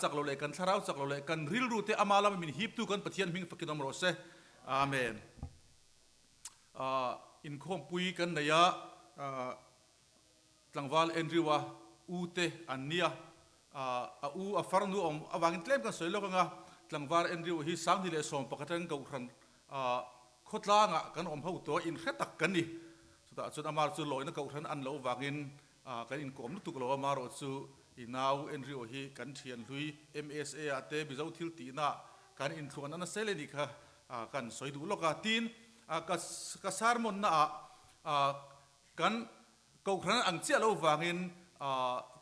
chak lo leh kan thlarau chak lo leh kan rilru te ama lama min hiptu kan Pathian hming fakin awm rawh se. Amen. Inkhawmpui kan nei a, tlangval Andrew-a u te an nia. A u a farnu awm avangin tlem kan sawi lawk anga, tlangval Andrew hi 2011 atangin Kohhran khawtlangah kan awm ho tawh a, inhre tak kan ni. Chutah chuan amar chu lawina Kohhran an loh vangin kan inkawm lutuk lo a, amarawh chu i nau Andrew hi kan thian hlui MSA ah te Mizo thil tihna kan inthluan a nasa hle nih kha kan sawi duh lawk a. Tin, ka sermon naah kan Kohhran ang chiah lo vangin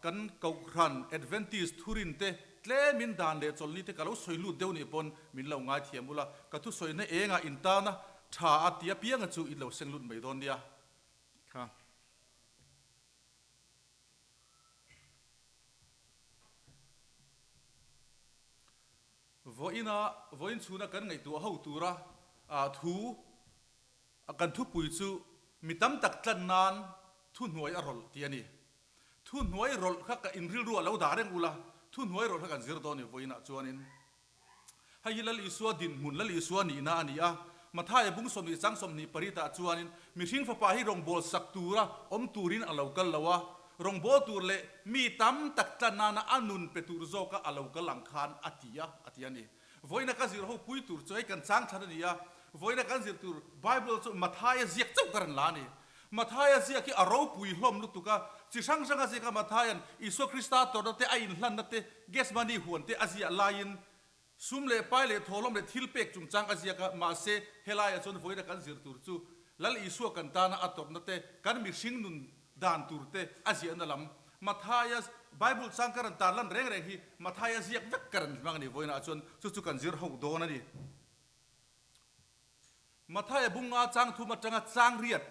kan Kohhran Adventist thurin te tlemin dan leh chawlhni te ka lo sawi lut deuh nih pawn min lo ngaithiam ula, ka thusawina engah intana tha a ti apianga chu in lo seng lut mai dawn nia. Kha. Vawiina vawiin chhuna kan ngaihtuah ho tura thu Kan thupui chu mi tam tak tlan nan thuhnuai a rawlh tih a ni. Thuhnuai rawlh kha ka inrilru a lo dah reng ula, thuhnuai rawlh kha kan zir dawn i vawiinah chuanin. Hei hi Lal Isua dinhmun, Lal Isua nihna a ni a. Mathaia bung 20 chang 28 ah chuanin mihring fapa hi rawngbâwl sak tura awm turin a lo kal lo a, rawngbâwl tur leh mi tam tak tlan nana a nun pe tur zawka a lo kal ang khan a ti a, a ti a ni. Vawiina ka zir ho pui tur chu hei kan chang that a ni a, vawiina kan zir tur Bible chu Mathaia ziak chauh ka rawn la a ni. Mathaia ziak hi a ropui hlawm lutuk a, chi hrang hranga ziak a Mathaia'n Isua Krista tawrhna te, a inhlanna te, Gethsemane huan te a ziah laiin sum leh pai leh thawhlawm leh thil pek chungchang a ziak a, mahse helaiah chuan vawiina kan zir tur chu Lal Isua kan tana a tawrhna te, kan mihring nun dan tur te a ziahna lam Matthias Bible chang ka rawn tar lan reng reng hi Matthias ziak vek ka rawn hmang a ni vawiinah chuan chu chu kan zir ho dawn a ni. Matthias bunga chang thum atanga chang riat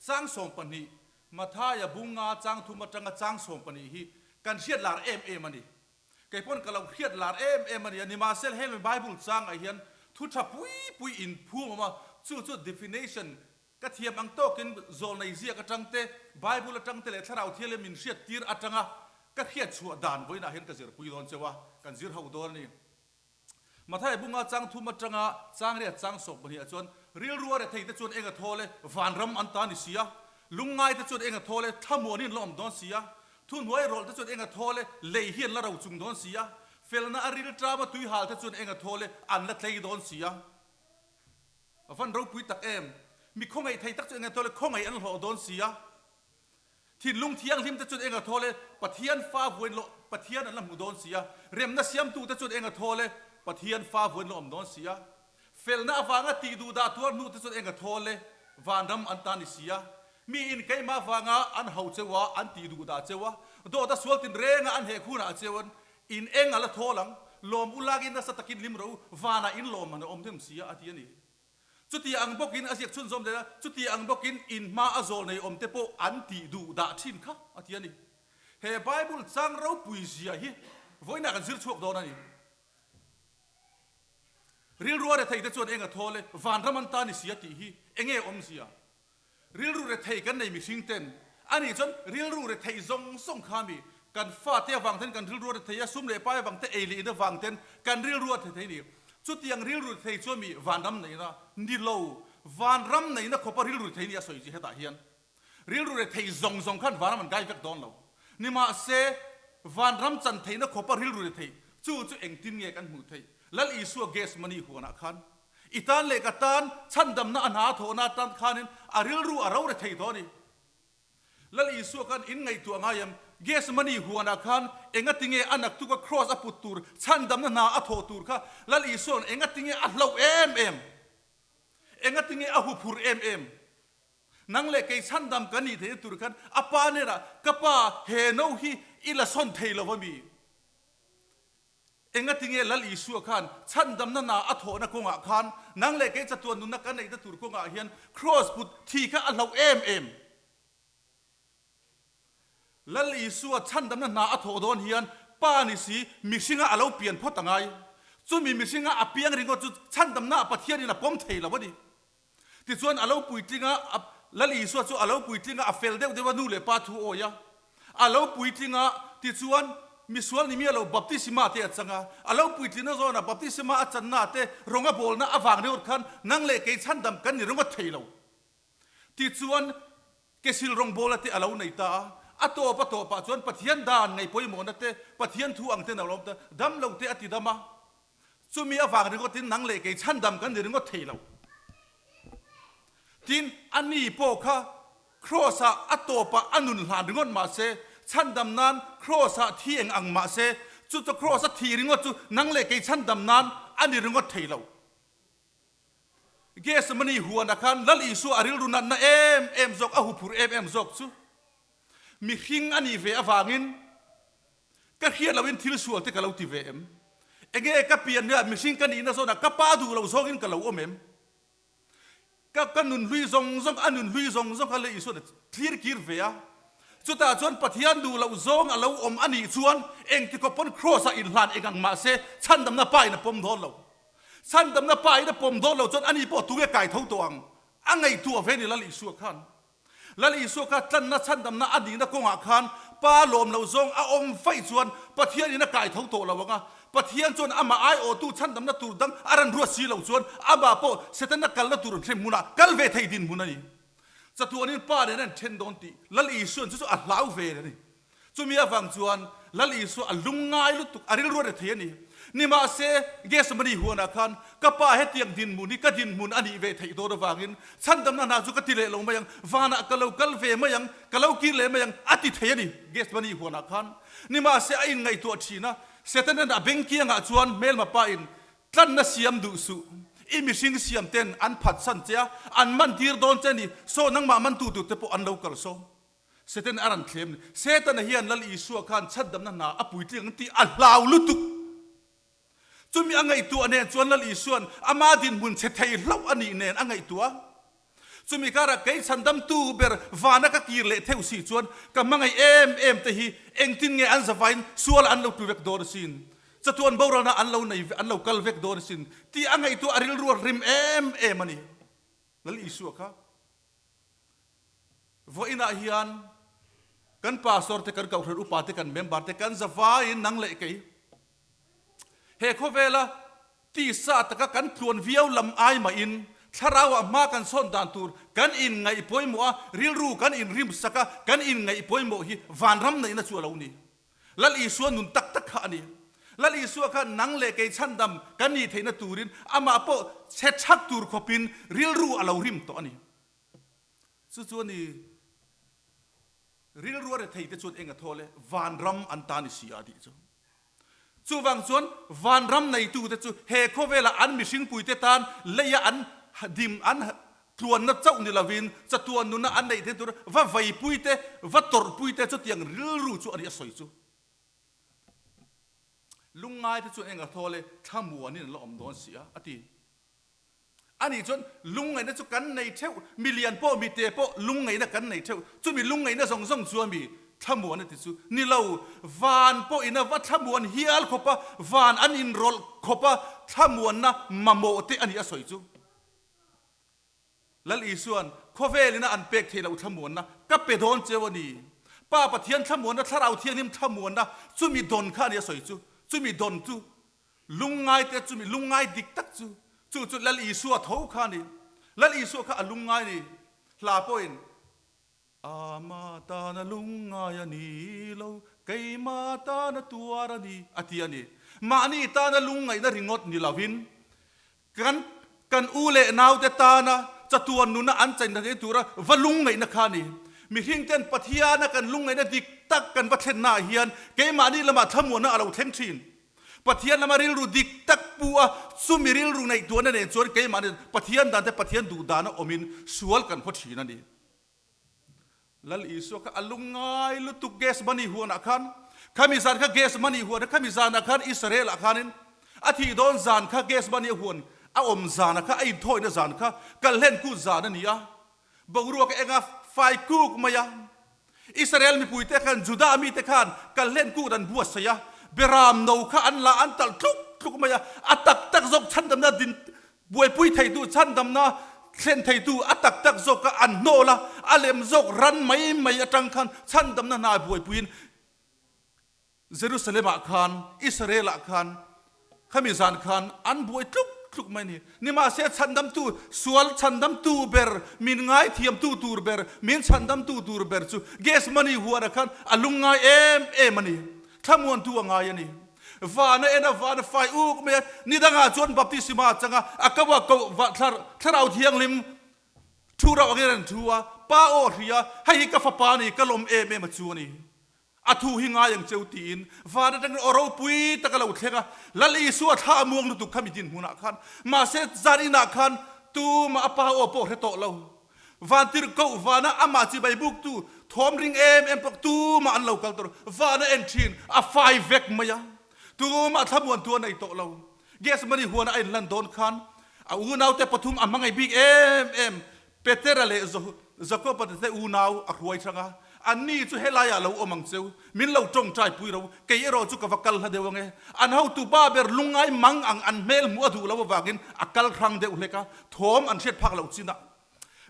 chang 12 Matthias bunga chang thum atanga chang 12 hi kan hriat lar em em a ni. Kei pawn ka lo hriat lar em em a ni a, nimahsel heng Bible changah hian thu tha pui pui inphum awm a, chu chu definition Ka thiam ang tawkin zawlnei ziak atang te, Bible atang te leh Thlarau Thianghlim min hriat tir atanga ka hriat chhuah dan vawiinah hian ka zirpui dawn cheu a, kan zir ho dawn a ni. Mathaia bunga chang thum atanga chang riat chang sawk pahnih ah chuan, Rilru a rethei te chuan eng a thawl e, vanram an ta ni si a, lungngai te chuan eng a thawl e, thlamuan in la awm dawn si a, thuhnuai rawlh te chuan eng a thawl e, lei hi an la ro chung dawn si a, felna a ril tama tui hal te chuan eng a thawl e, an la tlei dawn si a. A van ropui tak em! Mi khawngaih thei tak chu eng a thawl e, khawngaih an hlawh dawn si a. Thinlung thianghlim te chuan eng a thawl e, Pathian fa vuain lawh Pathian an la hmu dawn si a. Remna siamtu te chuan eng a thawl e, Pathian fa vuain lawh awm dawn si a. Felna avanga tih duh dah tuar hnu te chuan eng a thawl e, vanram an ta ni si a. Mi in keimah vanga an ho cheu a, an tih duh dah cheu a, dawt a sual tinrenga an heh khunah cheu In eng a la thawl ang, lawm u lak in nasa takin hlim rawh u, vanah in lawm han a awm hnem si a, a ti a ni. Chuti ang bawkin a ziak chhunzawm leh a, chuti ang bawkin in hma a zawl nei awm te pawh an tih duh dah thin kha, a ti a ni. He Bible chang ropui zia hi vawiinah kan zir chhuak dawn a ni. Rilru a rethei te chuan eng a thawl e, vanram an ta ni si a tih hi enge awmzia? Rilru rethei kan nei mihring ten a nih chuan rilru rethei zawng zawng kha mi kan fate avang ten kan rilru a rethei a, sum leh pai avang te ei leh in avang ten kan rilru a rethei ni. Chutiang rilru rethei chuan mi vanram neihna ni lo, vanram neihna khawpa rilru rethei ni a sawi chi hetah hian rilru rethei zawng zawng khan vanram an kai vek dawn lo. Nimahse vanram chan theihna khawpa rilru rethei chu chu engtin nge kan hmuh theih? Lal Isua Gethsemane huanah khan I tan leh ka tan chhandamna a hna thawhna atan khanin a rilru a ro re thei tawh a ni. Lal Isua khan in ngaihtuah ngai em? Gethsemane huanah khan engatinge a naktuka cross a put tur chhandamna hna a thawh tur kha Lal Isua'n engatinge a hlauh em em? Engatinge a huphurh em em? Nang leh kei chhandam kan nih theihna tur khan a pa hnenah, Ka pa, he no hi i la sawn thei lo va mi? Engatinge Lal Isua khan chhandamna na a thawhna kawngah khan nang leh kei chatuan nunna kan neihna tur kawngah hian Kraws put thi kha a hlauh em em? Lal Isua chhandamna hna a thawh dawn hian Pa ni si mihringa a lo pian phawt a ngai. Chumi mihringa a piang ringawt chu chhandamna a Pathianin a pawm thei lo a ni. Tichuan a lo puitling a, Lal Isua chu a lo puitling a, a fel deuh deuh a nu leh pa thu awi a. A lo puitling a, tichuan. misual ni miah lo baptisma te a chang a, a lo puitlinna zawnah baptisma a channa te rawng a bawlna avang ringawt khan nang leh kei chhandam kan ni ringawt thei lo. Tichuan, Kesil rawngbawla te a lo nei ta a, a tawp a tawpah chuan Pathian dan ngaih pawimawhna te, Pathian thu ang ten a lo awm ta, dam lo te a ti dam a. Chumi avang ringawtin nang leh kei chhandam kan ni ringawt thei lo. Tin, a ni pawh kha Kraws-ah a tawpah a nun hlan ringawt mah se, chhandam nan Kraws-ah thi eng ang mah se, chu chu Kraws-a thi ringawt chu nang leh kei chhandam nan a ni ringawt thei lo. Gethsemane huanah khan Lal Isua a rilru natna em em zawk, a huphurh em em zawk chu mihring a nih ve avangin ka hriat lohin thil sual te ka lo ti ve em? Enge ka pian hnuaiah mihring ka nihna zawnah ka pa duh lo zawngin ka lo awm em? Ka ka nun hlui zawng zawng, a nun hlui zawng zawng kha Lal Isua'n a thlir kir ve a. Chutah chuan Pathian duh loh zawng a lo awm a nih chuan engti khawp pawn Kraws-ah inhlan eng ang mah se chhandamna pa in a pawm dawn lo. Chhandamna pa in a pawm dawn lo chuan ani pawh tunge kai tho tawh ang? A ngaihtuah ve ni Lal Isua khan. Lal Isua kha tlanna chhandamna a nihna kawngah khan Pa lawm lo zawng a awm vaih chuan Pathian in a kai tho tawh lo ang a, Pathian chuan amah aiawhtu chhandamna tur dang a rawn ruat si lo chuan amah pawh Setana kalna tur hrem hmunah kal ve thei dinhmun a ni. Chatuanin Pa nen a inthen dawn tih Lal Isua'n chu chu a hlau ve a ni. Chumi avang chuan Lal Isua a lungngai lutuk, a rilru a ri thei a ni. Nimahse, Gethsemane huanah khan ka Pa hetiang dinhmun hi ka dinhmun a nih ve theih dawn avangin chhandamna hna chu ka ti leh lo mai ang, vanah ka lo kal ve mai ang, ka lo kir leh mai ang a ti thei a ni, Gethsemane huanah khan. Nimahse, a inngaihtuah thin a, Setanan a bengkiangah chuan hmelma pa in tlanna siam duh suh, i mihring siam ten an phatsan che a, an mantir dawn che a ni, saw nangmah mantu tur te pawh an lo kal saw. Satan a rawn thlem ni. Setana hian Lal Isua khan chhandamna hna a puitling ang tih a hlau lutuk. Chumi a ngaihtuah nen chuan Lal Isua'n ama dinhmun chhe thei hlauh a nih nen a ngaihtuah. Chumi karah kei chhandamtu ber vana ka kir leh theuh si chuan ka hmangaih em em te hi engtin nge an zavaiin sualah an lo tlu vek dawn asin, chatuan boralna an lo nei an lo kal vek dawn asin tih a ngaihtuah a rilru a rim em em a ni. Lal Isua kha. Vawiinah hian kan pastor te, kan kohhran upa te, kan member te, kan zavaiin nang leh kei he khawvela tisa taka kan tluan viau lam ai mahin thlarauah hma kan sawn dan tur kan inngaih pawimawh a, rilru kan inrimsak a, kan inngaih pawimawh hi vanram neihna chu a lo ni. Lal Isua nun tak tak kha a ni. Lal Isua kha nang leh kei chhandam kan nih theihna turin amah pawh chhe chhak tur khawpin rilru a lo rim tawh a ni. Chu chu a ni, rilru a rethei te chuan eng a thaw le, vanram an ta ni si a tih chu. Chuvang chuan vanram neitute chu he khawvela an mihringpuite tan leia an dim an Tluanna chauh ni lovin chatuan nuna an neih theih tur va veipui te, va tawrhpui te chutiang rilru chu a ni a sawi chu. Lungngai te chuan eng a thawl e, thlamuanin an la awm dawn si a, a ti. Ani chuan lungngaihna chu kan nei theuh, milian pawh mite pawh lungngaihna kan nei theuh, chumi lungngaihna zawng zawng chu a mi thlamuan a ti chu ni lo, van pawhin a va thlamuan hial khawp a, van an inrawlh khawp a, thlamuanna mamawh te a ni a sawi chu. Lal Isua'n, Khawvel ina an pek theih loh thlamuanna ka pe dawn cheu a ni. Pa Pathian thlamuanna, Thlarau Thianghlim thlamuanna, chumi dawn kha a ni a sawi chu. Chumi dawn chu lungngai te, chumi lungngai dik tak chu, chu chu Lal Isua tho kha a ni. Lal Isua kha a lungngai a ni. Hla pawhin. Ama tana lungngai a ni lo, keima tana tuar a ni, a ti a ni. Mahni tana lungngaihna ringawt ni lovin, kan kan u leh naute tana chatuan nuna an chaina thei tura va lungngaihna kha a ni. Mihringten Pathiana kan lungngaihna dik tak kan va thlennaah hian keimahni lamah thlamuanna a lo thleng thin. Pathian lama rilru dik tak pu a, chumi rilru ngaihtuahna nen chuan keimahni Pathian dan te Pathian duh dana awmin sual kan haw thin a ni. Lal Isua kha a lungngai lutuk Gethsemane huanah khan, khami zan kha Gethsemane huan a, khami zanah khan Israel ah khanin a thih dawn zan kha Gethsemane huan a awm zanah kha a inthawina zan kha kalhlen kut zan a ni a, boruak a eng a fai kuk mai a. Israel mipuite khan Judah mite khan kalhlen kut an buatsaih a, beram no kha an la an talh tluk tluk mai a, a tak tak zawk chhandamna din Buaipui theitu chhandamna thlen theitu a tak tak zawk kha an hnawl a, a lem zawk ran mai mai atang khan chhandamna hna buaipuiin Jerusalem-ah khan, Israel-ah khan khami zan khan an buai tluk tluk mai a ni. Nimahse chhandamtu, sual chhandamtu ber, min ngaithiamtu tur ber, min chhandamtu tur ber chu Gethsemane huanah khan a lungngai em em a ni. Thlamuantu a ngai a ni. Van a en a, van a fai uk mai a, ni dangah chuan baptisma a chang a, a ko a koh va thlarau thianghlim thu rauh angin a rawn thu a, Pa aw hria, hei hi ka fapa a ni, ka lawm em em a chu a ni. A thu hi ngai ang cheu tiin van atangin aw ropui tak a lo thleng a, Lal Isua thla a muang lutuk kha mi dinhmunah khan, mahse zan inah khan tumah a pa aw pawh hre tawh lo. Vantirhkoh vana amah chibai buktu thawm ring em em pawh tumah an lo kal tawh lo. Van a en thin, a fai vek mai a, tumah thlamuantu a nei tawh lo. Gethsemane huana a inlan dawn khan a unaute pathum a hmangaih bik em em Petera leh Jakoba te unau a hruai hrang a, Anni chu helaiah lo awm ang cheu, min lo tawngtai pui ro, kei erawh chu ka va kal hla deuh ang e. An hotu pa ber lungngai mang ang an hmel hmuh a duh lo avangin a kal hrang deuh hlek a, thawm an hriat phak loh chinah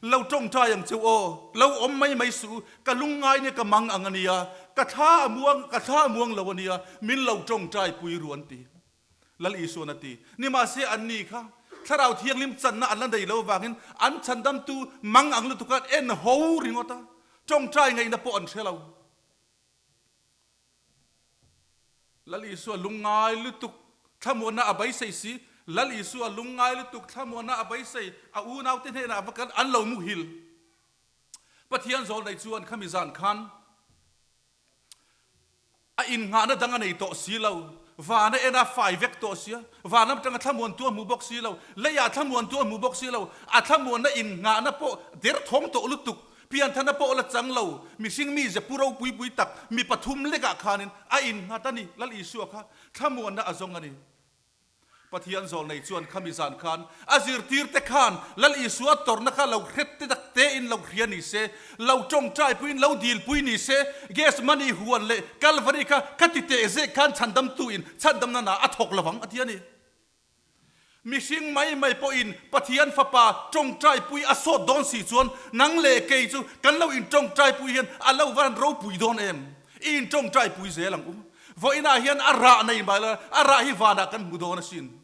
lo tawngtai ang cheu aw, lo awm mai mai suh u, ka lungngai nia ka mang ang a nia, ka thla a muang, ka thla a muang lo a nia, min lo tawngtai pui ru an ti. Lal Isuan a ti. Nimahse anni kha Thlarau Thianghlim channa an la nei lo avangin an chhandamtu mang ang lutuk khan en ho ringawt a, tawngtai ngaihna pawh an hre lo. Lal Isua lungngai lutuk thlamuanna a beisei si. Lal Isua lungngai lutuk thlamuanna a beisei, a unaute hnenah va kal an lo muhil. Pathian zawl nei chuan khami zan khan A innghahna dang a nei tawh si lo. Van a en a, fai vek tawh sia. Van atanga thlamuantu a hmu bawk si lo. Leiah thlamuantu a hmu bawk si lo. A thlamuanna innghahna pawh derthawng tawh lutuk, pianthana pawh la chang lo, mihring mi ze pu ropui pui tak mi pathum lekah khanin a innghat a ni. Lal Isua kha thlamuanna a zawng a ni. Pathian zawlnei chuan khami zan khan a zirtirte khan Lal Isua tawrhna kha lo hret te tak tein lo hria ni se, lo tawngtaipuiin lo dilpui ni se, Gethsemane huan leh Kalvari kha ka ti teh zek khan chhandamtuin chhandamna na a thawk lovang a ti a ni. Mihring mai mai pawhin Pathian Fapa tawngtaipui a sawt dawn si chuan nang leh kei chu kan lo intawngtaipui hian a lo va han ropui dawn em? I intawngtaipui zel ang u. Vawiinah hian a rah nei mai lo, a rah hi vanah kan hmu dawn asin.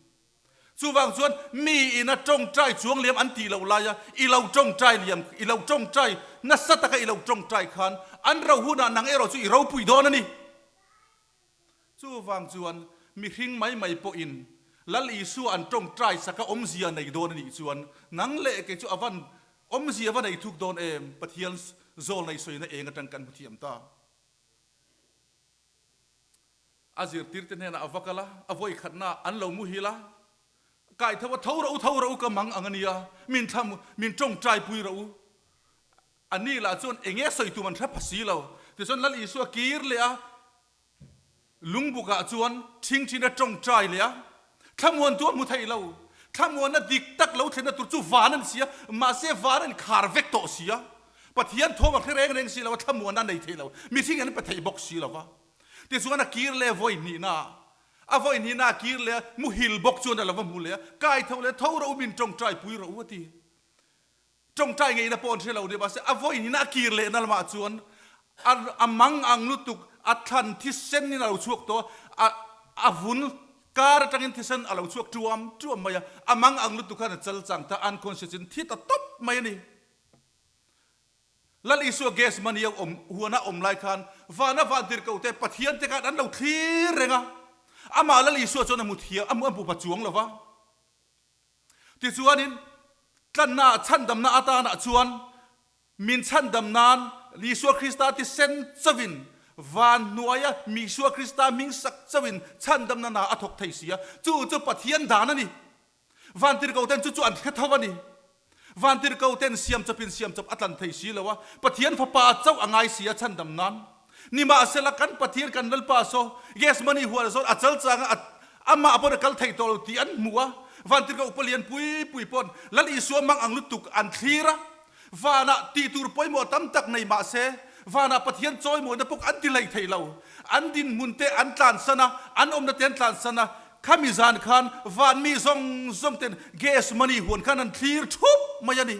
Chuvang chuan mi ina tawngtai chuang liam an tih loh laia i lo tawngtai liam, i lo tawngtai nasa taka i lo tawngtai khan an ro hunah nang erawh chu i ropui dawn a ni. Chuvang chuan mihring mai mai pawhin Lal Isua an tawngtai saka awmzia nei dawn a nih chuan nang leh kei chu a van awmzia va nei thuk dawn em? Pathian zawlnei sawina eng atang kan hmu thiam ta. A zirtirte hnenah a va kal a, a vawi khatnaah an lo muhil a, Kai tho a, tho rawh u, tho rawh u, ka mang ang a nia, min thlam, min tawngtaipui rawh u. A ni lah chuan eng nge sawi tum an hre pha si lo. Tichuan Lal Isua kir leh a, lungbukah chuan thingthin a tawngtai leh a, thlamuantu a hmu thei lo. Thlamuanna dik tak lo thlenna tur chu van a ni si a, mahse van a inkhar vek tawh si a. Pathian thawm a hre reng reng si lo a, thlamuanna a nei thei lo, mihring an pe thei bawk si lo va. Tichuan a kir leh vawi hnihna, a vawi hnihna a kir leh a, muhil bawk chuan a lo va hmu leh a, Kai tho leh tho rawh u, min tawngtai pui rawh u a ti. Tawngtai ngeihna pawh an hre lo nia, mahse a vawi hnihna a kir lehna lamah chuan a a mang ang lutuk, a thlan thisen in a lo chhuak tawh a, a a vun kar atangin thisen a lo chhuak tuam tuam mai a, a mang ang lutuk khan a chal chang ta, unconscious in thi ta tawp mai a ni. Lal Isua Gethsemane a awm huana awm lai khan vana vantirhkoh te Pathian te khan an lo thlir reng a, amah Lal Isua chuan a hmu thiam, a hmu pa chuang lo va. Tichuanin tlanna chhandamna atanah chuan min chhandam nan Isua Krista thisen chauhin van hnuaia Isua Krista hming sak chauhin chhandamna hna a thawk thei si a, chu chu Pathian dan a ni. Vantirhkoh ten chu chu an hre tho a ni. Vantirhkoh ten siam chawpin siam chawp a tlan thei si lo a, Pathian Fapa chauh a ngai si a chhandam nan. Nimahsela kan Pathian kan Lalpa saw Gethsemane hual zawn a chal chang a, amah pawn a kal thei tawh lo tih an hmu a. Vantirhkoh upa lian pui pui pawn Lal Isua mang ang lutuk an thlir a. Vanah tih tur pawimawh tam tak nei mah se, vanah Pathian chawimawina pawk an ti hlei thei lo. An dinhmun te an tlansan a, an awmna te an tlansan a. Khami zan khan van mi zawng zawng ten Gethsemane huan khan an thlir thup mai a ni.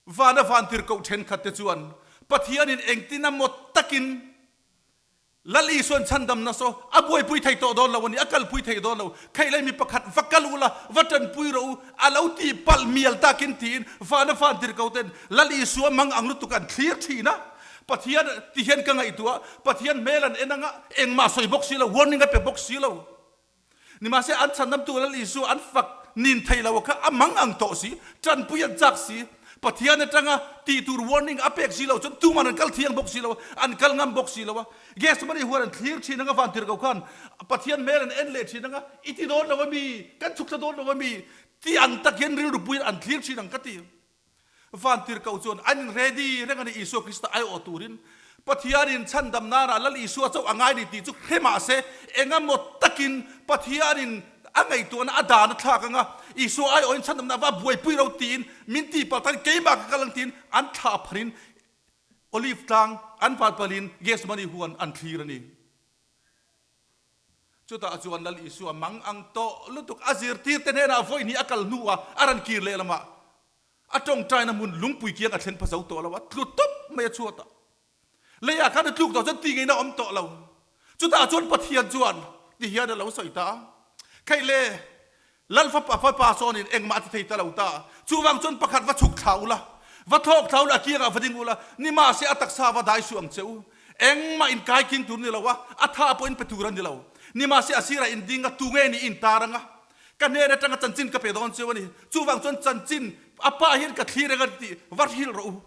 Vana vantirhkoh thenkhat te chuan Pathianin engtin a maw takin. Lal Isuan chhandamna saw a buaipui thei tawh dawn lo a ni, a kalpui thei dawn lo. Kheih mi pakhat va kal u la, va tanpui rawh u, a lo tih palh mial takin tiin vana van tir ko ten Lal Isua mang ang lutuk an thlir thin a. Pathian ti hian ka ngaihtuah, Pathian hmel an en anga engmah sawi bawk si lo, warning a pe bawk si lo. Nimahse an chhandamtu Lal Isua an fak nin thei lo kha a mang ang tawh si, tanpui an chak si. Pathian atanga tih tur warning a pek si lo chuan tuman an kal thiang bawk si lo a, an kal ngam bawk si lo a. Gethsemane huan an thlir thin anga van tirhko khan Pathian hmel an en leh thin anga i ti dawn lo a mi, kan chhuk thla dawn lo a mi ti ang tak hian rilru puiin an thlir thin ang ka ti. Van tirhkoh chuan an in ready reng a ni Isua Krista aiawh turin. Pathianin chhandam nana Lal Isua chauh a ngai ni tih chu hre mah se, engemaw takin Pathianin a ngaihtuahna a dan a thlak anga Isua aiawhin chhandamna a va buaipui lo tiin min tih palh tan keimah ka kal ang tiin an thlah pharin Olive tlang an vanpalin Gethsemane huan an thlir a ni. Chutah chuan Lal Isua mang ang tawh lutuk a zirtirte hnenah vawi hnih a kal hnuah a rawn kir leh lamah a tawngtaina hmun lungpui kiang a thlen pha zo tawh lo a, tlu tawp mai a chhuatah. Leiah khan a tluk tawh chuan ti ngeina a awm tawh lo. Chutah chuan Pathian chuan ti hian a lo sawi ta a, Kheih le, Lal fapa fapa sawnin engmah a ti thei ta lo ta. Chuvang chuan pakhat va chhuk thla ula, va thlawk thla ula, a kiangah va ding ula, nimahse a taksa va dai suh ang che u. Engmah in kai king tur ni lo a, a tha pawh in pe tur a ni lo. Nimahse a sirah in ding a, tu nge ni in tar anga? Ka hnen atanga chanchin ka pe dawn cheu a ni. Chuvang chuan chanchin a pa hian ka thlir eng a ni tih va hrilh rawh u.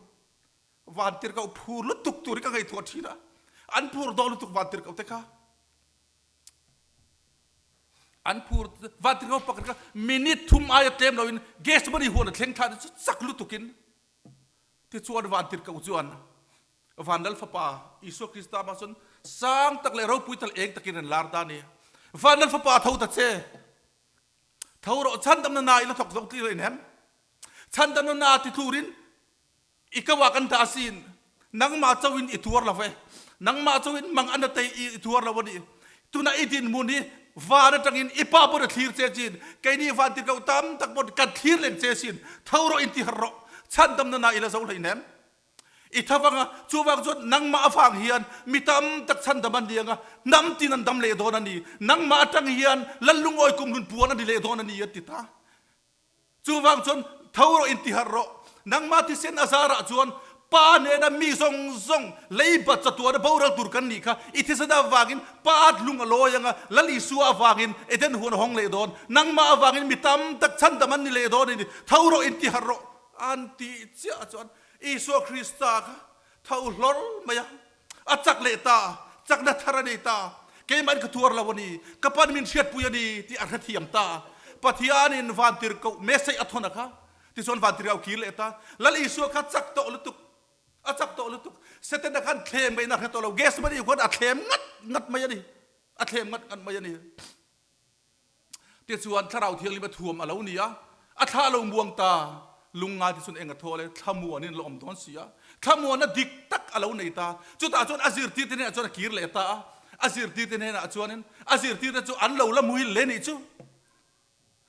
Vantirhkoh phur lutuk tur hi ka ngaihtuah thin a, an phur dawn lutuk vantirhkoh te kha. An phur vantirhkoh pakhat kha minute thum aia tlem loin Gethsemane huan a thleng thla chu chak lutukin tichuan vantirhkoh chuan van Lal Fapa Isua Krista mah chuan sang tak leh ropui tal eng takin an lar ta a ni. Van Lal Fapa tho ta che, tho rawh chhandamna na i la thawk zawk tih lo inhem. Chhandamna na ti tlurin I ko ah kan dah asin, nangmah cho in i tuar lo e. Nangmah cho in mang an tei i tuar lo ani. Tuna i dinhmun hi van atangin i pa pawh a thlir che chin, keini van tirhkoh tam tak pawh kan thlir leng che sin. Tho rawh in ti harh rawh, chhandamna na i la zo hleinem. I thavang a, chuvang chuan nangmah avang hian mi tam tak chhandam an ni ang a, hnam tin an dam leh dawn a ni. Nangmah atang hian Lal lungawi kumhlun puan a ni leh dawn a ni, a ti ta. Chuvang chuan tho rawh in ti harh rawh. Nangmah thisen a zarah chuan Pa nena mi zawng zawng leiba chatuana boral tur kan nih kha. I thisen avangin Pa lung a lawi anga, Lal Isua avangin Eden huan a hawng leh dawn. Nangmah avangin mi tam tak chhandam an ni leh dawn a ni. Tho rawh in ti harh rawh an tih chiah chuan Isua Krista kha tho hlawr mai a. A chak leh ta, chakna thar a nei ta, keimahin ka tuar lo a ni, ka pan min hriatpui a ni tih a hrethiam ta. Pathianin vantirhkoh message a thawn a kha, tichuan vantirhkoh kir leh ta. Lal Isua kha chak tawh lutuk, a chak tawh lutuk. Setana khan thlem ngaiin a hre tawh lo, Gethsemane khuan a thlem ngat ngat mai a ni, a thlem ngat ngat mai a ni. Tichuan Thlarau Thianghlim a thuam a lo ni a, a thla a lo muang ta. Lungngai te chuan eng a thaw le, thlamuan in a lo awm dawn si a. Thlamuanna dik tak a lo nei ta. Chutah chuan a zirtirte hnenah chuan a kir leh ta a. A zirtirte hnenah chuanin a zirtirte chu an lo la muhil le nih chu.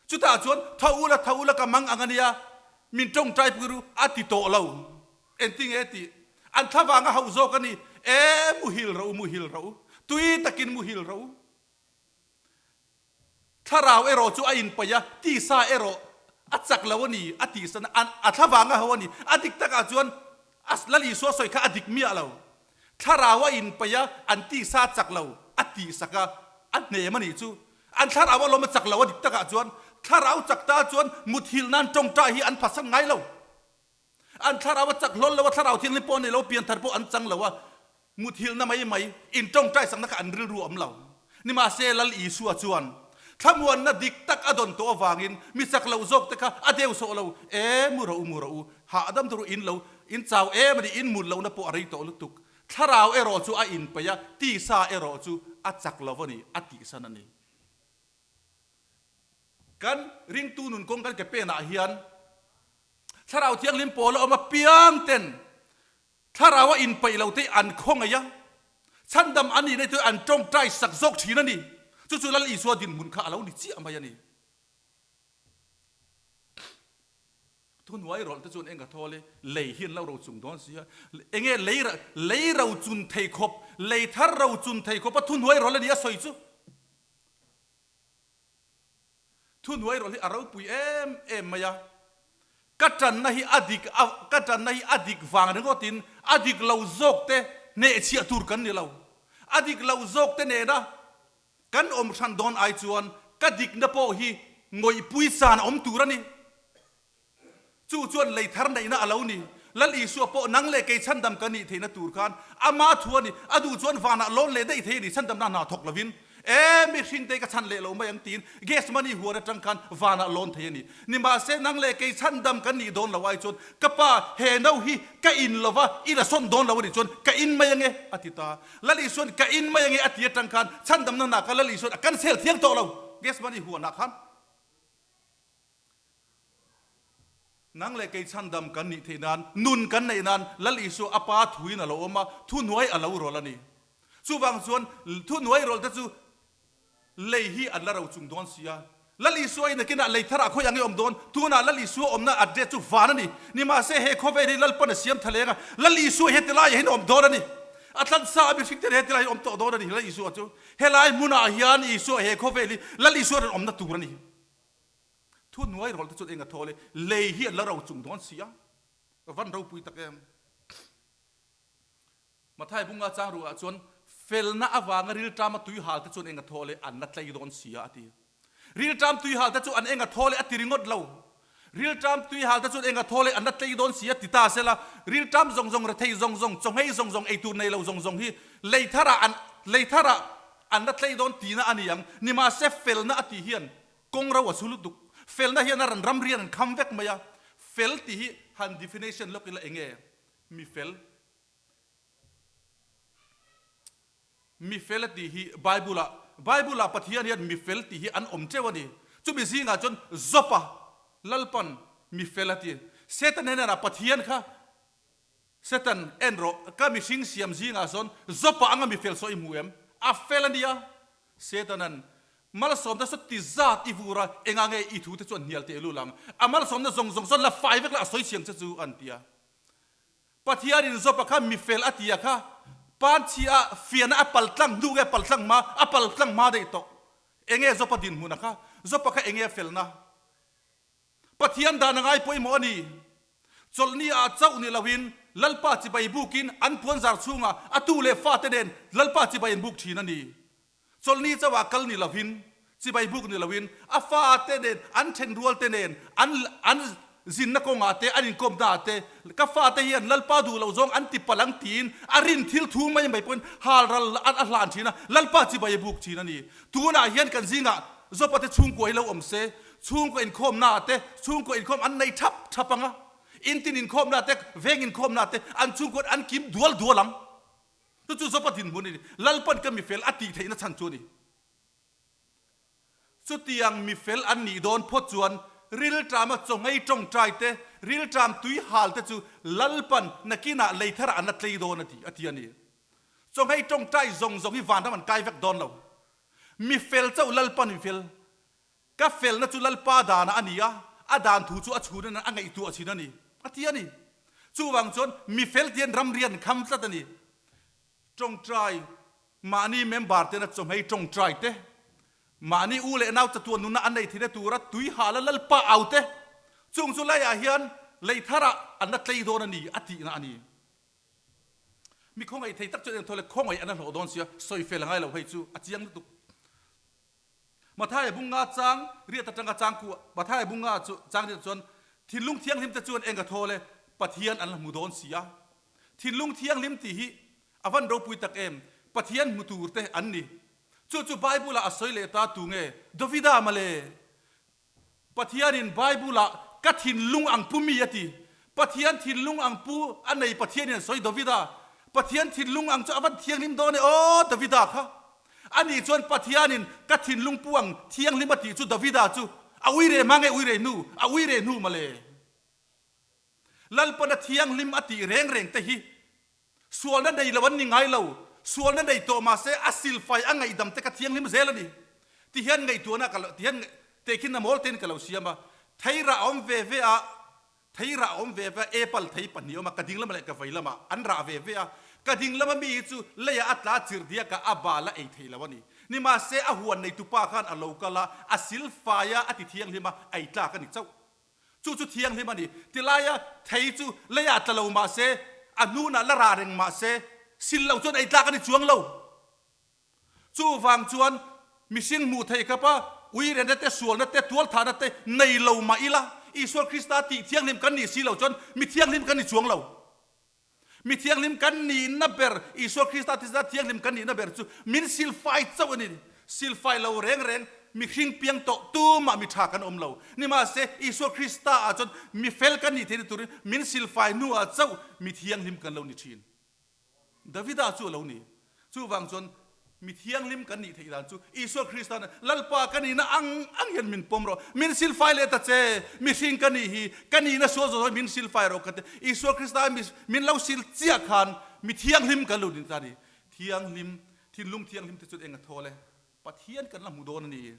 Chutah chuan tho ula, tho ula ka mang ang a nia, min tawngtai pui ru a ti tawh lo. Engtinge tih? An thlavang a hauh zawk a ni. E, muhil rawh u, muhil rawh u. Tui takin muhil rawh u. Thlarau erawh chu a inpaih a, tisa erawh a chak lo a ni, a tihsan a, a thlavang a ho a ni. A dik takah chuan a Lal Isua sawi kha a dik miah lo. Thlarau a inpaih a, an tisa a chak lo, a tihsak a, a hnem a nih chu. An thlarau a lawm a chak lo a dik takah chuan thlarau chak ta chuan muthilh nan tawngtai hi an phatsan ngai lo. An thlarau a chak hlawl lo a, thlarau thianghlim pawh a nei lo, pianthar pawh an chang lo a, muthilhna mai mai, intawngtai sakna kha an rilru a awm lo. Nimahse, Lal Isua chuan thlamuanna dik tak a dawn tawh avangin mi chak loh zawk te kha a deu sawh lo, E, mu rawh u, mu rawh u, hahdam tur u, in lo, in chau em a ni, in mut lohna pawh a rei tawh lutuk. Thlarau erawh chu a inpeih a, tisa erawh chu a chak lo a ni, a tihsan a ni. Kan ringtu nun kawng kan ke penah hian Thlarau Thianghlim pawl a awm apiang ten Thlarau a inpeih lo te an khawngaih a, chhandam an nih nei an tawngtai sak zawk thin a ni. Chu chu Lal Isua dinhmun kha a lo ni chiah mai a ni. Thuhnuai rawlh te chuan eng ka thawl i, lei hi an lo rochung dawn si a, enge lei lei rochun thei khawp, lei thar rochun thei khawp a thuhnuai rawlh a ni a sawi chu. Thuhnuai rawlh hi a ropui em em mai a, ka tanna hi a dik a, ka tanna hi a dik vang ringawtin a dik lo zawk te hnehchhiah tur kan ni lo. A dik lo zawk te nena Kan awm hran dawn ai chuan ka dikna pawh hi ngawihpui chan a awm tur a ni. Chu chuan lei thar neihna a lo ni. Lal Isua pawh nang leh kei chhandam ka nih theihna tur khan ama thu a ni. A duh chuan vanah lawn leh daih thei a ni, chhandamna hna thawk lovin. E, mihringte ka chhan leh lo mai ang tiin Gethsemane huan atang khan vanah lawn thei a ni. Nimahse nang leh kei chhandam kan nih dawn lo ai chuan ka pa he no hi ka in lova i la sawn dawn lo a nih chuan ka in mai ange a ti ta. Lal Isuan ka in mai ange a ti atang khan chhandamna hna kha Lal Isuan a cancel thiang tawh lo Gethsemane huanah khan. Nang leh kei chhandam kan nih theih nan nun kan neih nan Lal Isua a pa thuin a lo awm a, thuhnuai a lo rawlh a ni. Chuvang chuan thuhnuai rawlh te chu Lei hi an la ro chung dawn si a. Lal Isua in nakinah lei tharah khawi ang i awm dawn? Tunah Lal Isua awmna address chu van a ni. Nimahse he khawvel hi Lalpan a siam tha leng a, Lal Isua hi heti laiah hian a awm dawn a ni. A tlansa a mihring te heti laiah hian a awm tawh dawn a ni Lal Isua chu. Helai hmunah hian Isua he khawvel hi Lal Isua rawn awmna tur a ni. Thu hnuai rawlh te chuan eng a thawl e, lei hi an la ro chung dawn si a. Ka van ropui tak em. Mathai bunga chang ruhah chuan felna avanga rilṭama tuihal te chuan eng a thaw leh an la tlei dawn si a, a ti. Rilṭam tuihal te chu an eng a thaw leh a ti ringawt lo. Rilṭam tuihal te chuan eng a thaw leh an la tlei dawn si a ti ta sela, rilṭam zawng zawng, rethei zawng zawng, chawngei zawng zawng, eitur nei lo zawng zawng hi lei tharah an lei tharah an la tlei dawn tihna a ni ang. Nimahse felna a tih hian kawng ro a su lutuk. Felna hian a ran ramrian an kham vek mai a. Fel tih hi han definition lawk ila eng nge? Mi fel. Mi fel a tih hi Bible-ah, Bible-ah Pathian hian mi fel tih hi an awm teuh a ni. Chumi zingah chuan Job-a, Lalpan mi fel a ti. Satan hnenah Pathian kha, Satan, en rawh, ka mihring siam zingah sawn Job-a anga mi fel saw i hmu em? A fel a nia. Satan-a'n malsawmna saw ti zat i vur a, engah nge i thute chu an hnial teh lul ang? A malsawmna zawng zawng sawn la fai vek la a sawi chiang che chu, an ti a. Pathianin Job-a kha mi fel a ti a kha, panchhi a fiahna a pal tlang hnu nge pal tlang hma, a pal tlang hma daih tawh. Enge Job-a dinhmun a kha? Job-a kha enge a felna? Pathian dan a ngai pawimawh a ni. Chawlhni ah chauh ni loin Lalpa chibai bukin an puanzar chhungah a tu leh fate nen Lalpa chibai an buk thin a ni. Chawlhni chauhah kal ni lovin, chibai buk ni loin, a fate nen, an thenrual te nen, an an zinna kawngah te, an inkawmna ah te, ka fate hian Lalpa duh loh zawng an ti palh ang tiin a rin thil thu mai mai pawhin halral a hlan thin a, Lalpa chibai a buk thin a ni. Tunah hian kan zingah Jopa te chhungkua hi lo awm se, chhungkaw inkhawmna ah te, chhungkaw inkhawm an nei thap thap ang a, intin inkhawmna ah te, veng inkhawmna ah te an chhungkua an kim dual dual ang. Chu chu Jopa dinhmun a ni. Lalpan ka mifel a tih theihna chhan chu a ni. Chutiang mifel an nih dawn phawt chuan rilṭama chawngei ṭawngṭai te, rilṭam tui hal te chu Lalpan nakinah lei tharah an la tlei dawn a ti, a ti a ni. Chawngei ṭawngṭai zawng zawng hi vanram an kai vek dawn lo. Mifel chauh Lalpan mifel Ka felna chu Lalpa danah a ni a, a dan thu chu a chhun in a ngaihtuah chin a ni, a ti a ni. Chuvang chuan mi fel tian ramri an kham tlat a ni. Tawngtai, mahni member tena chawhmei tawngtai te, mahni u leh nau chatuan nunna an nei theihna tura tui hala Lalpa au te, chung chu leiah hian lei tharah an la tlei dawn a ni, a tihna a ni. Mi khawngaih thei tak chuan engthaw le khawngaih an la hlawh dawn sia, sawi fel a ngai lo hei chu a chiang lutuk. Mathaia bunga chang riat atanga chang kuah Mathaia bunga chu chang riat chuan thinlung thianghlim te chuan eng a thawl e, Pathian an la hmu dawn si a. Thinlung thianghlim tih hi a van ropui tak em, Pathian hmu tur te an ni. Chu chu Bible ah a sawi leh ta tu nge? Davida male. Pathianin Bible-ah ka thinlung ang pu mi a ti. Pathian thinlung ang pu a nei Pathianin a sawi Davida. Pathian thinlung ang chu a van thianghlim dawn e aw Davida kha. Ani chuan Pathianin ka thinlung pu ang thianghlim a tih chu Davida chu a uire hma nge uire hnu? A uire hnu mawle. Lalpana thianghlim a tih reng reng te hi Sualna nei lo an ni ngai lo. Sualna nei tawh mah se a silfai a ngaihdam te ka thianghlim zel a ni. Ti hian ngaihtuahna ka lo, ti hian tehkhin a mawl tein ka lo siam a. Theirah a awm ve ve a. Thei rah awm ve ve a, apple thei pahnih awm a, ka ding lamah leh ka vei lamah an rah ve ve a, ka ding lama mi hi chu leiah a tla chirh diak a, a bal a ei thei lo a ni. Nimahse, a huan neitupa khan a lo kal a, a sil fai a, a ti thianghlim a, ei tlak a ni chauh. Chu chu thianghlim a ni. Tilaia thei chu leiah tla lo mah se, a hnunah la rah reng mah se, sil loh chuan ei tlak a ni chuang lo. Chuvang chuan mihring hmuh theih khap a, uirena te, sualna te, tualthahna te nei lo mah ila, Isua Krista tih thianghlim kan nih si lo chuan mi thianghlim kan ni chuang lo. Mi thianghlim kan nihna ber, Isua Krista tisa thianghlim kan nihna ber chu min silfai chauh a ni. Silfai lo reng reng mihring piang tawh tumah mi tha kan awm lo. Nimahse, Isua Krista ah chuan mi fel kan nih theihna turin min silfai hnuah chauh mi thianghlim kan lo ni thin. Davida chu a lo ni. Chuvang chuan mi thianghlim kan nih theih dan chu Isua Krista'n Lalpa ka nihna ang ang hian min pawm rawh, min silfai leh ta che, mihring ka nih hi, ka nihna sual zawh zawh min silfai rawh ka ti. Isua Krista min lo sil chiah khan mi thianghlim kan lo ni ta a ni. Thianghlim, thinlung thianghlim te chuan eng a thawl e? Pathian kan la hmu dawn a ni.